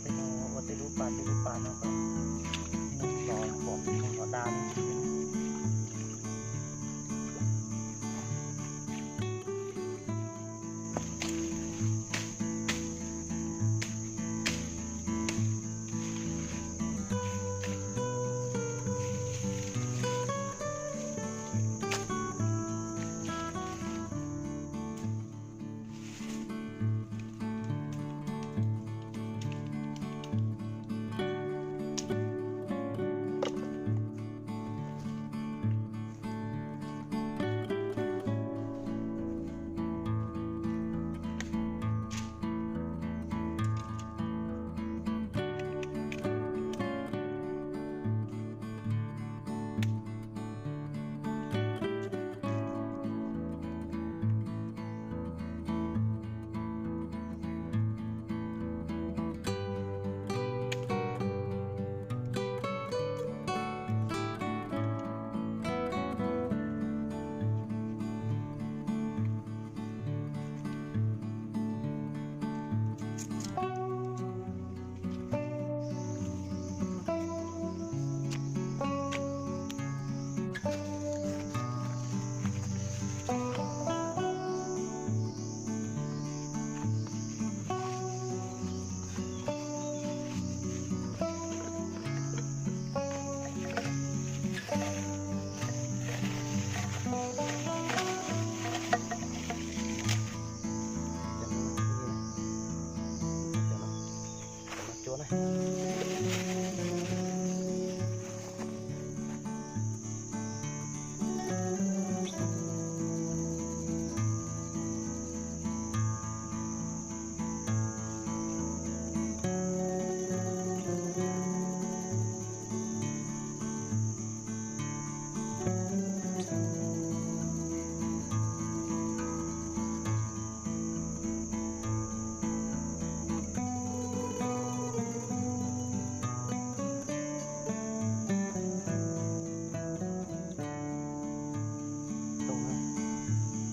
Peb ua tej lub pas tej lub pas no kom nws los pom nws los da. Tau na,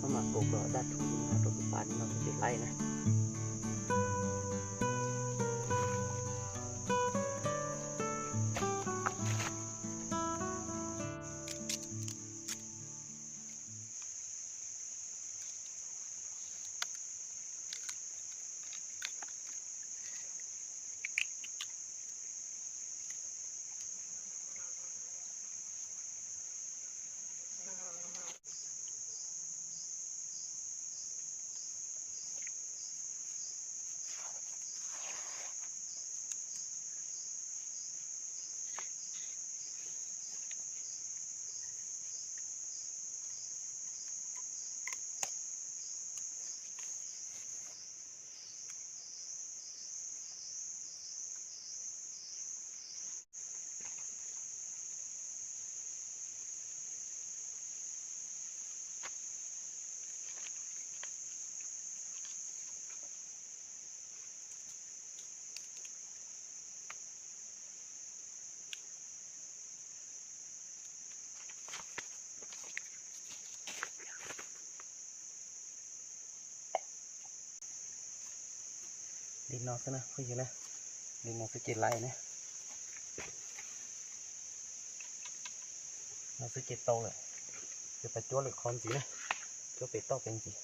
maj mam kaus kom daj rhuv no rau tus pas li no xwb ces laib na. Li no xwb na phooj ywg na, li no xwb ces laib na. No xwb ces tau lawm, ces pab cuab lwm qhov ntxiv na, cuab pem toj pem ntxiv.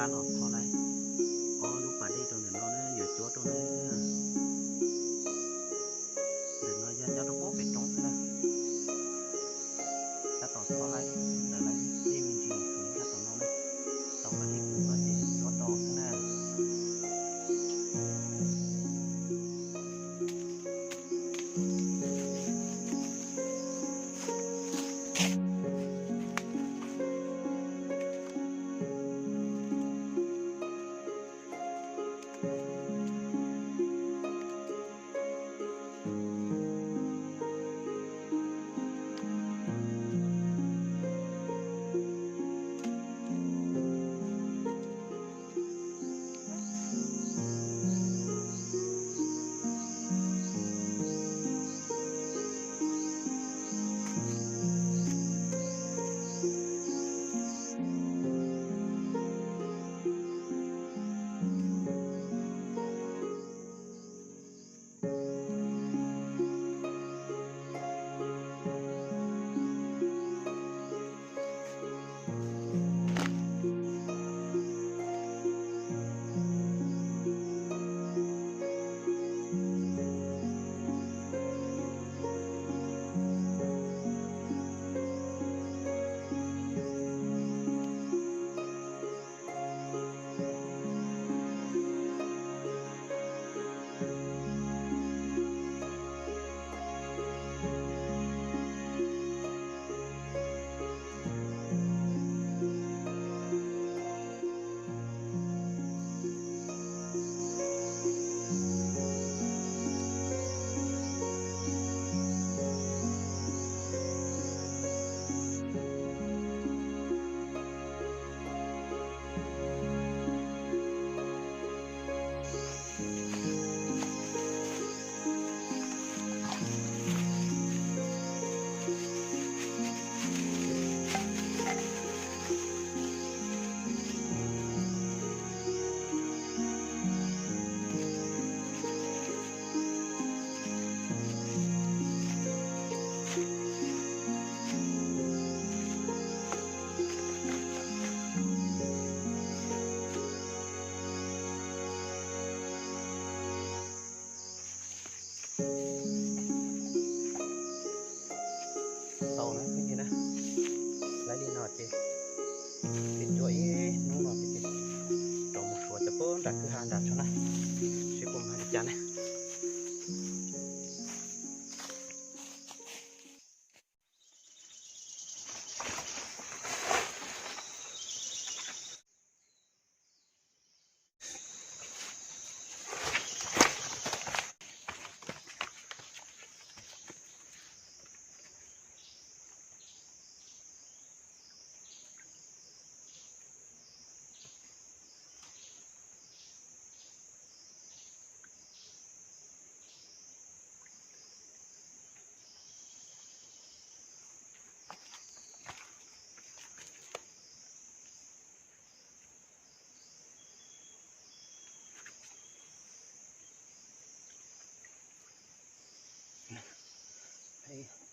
Tab tom thov lawv ob lub pas dej rau ntawm no na, yuav cuab rau na. Ntawm no yog nyob rau pem roob xwb na. Tab tom thov lawv, ntawm lawv tej me ntsis tsuas tab tom no na, tau pas dej pum no ces cuab rau xwb na. Tau na, lawv li no ces, ces cuab ib hnub no ces rov mus suav cov pab nram kwj ha nram tso na, seb puas mag li cas na.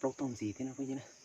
Plaub tog ntxiv thiab no phooj ywg na.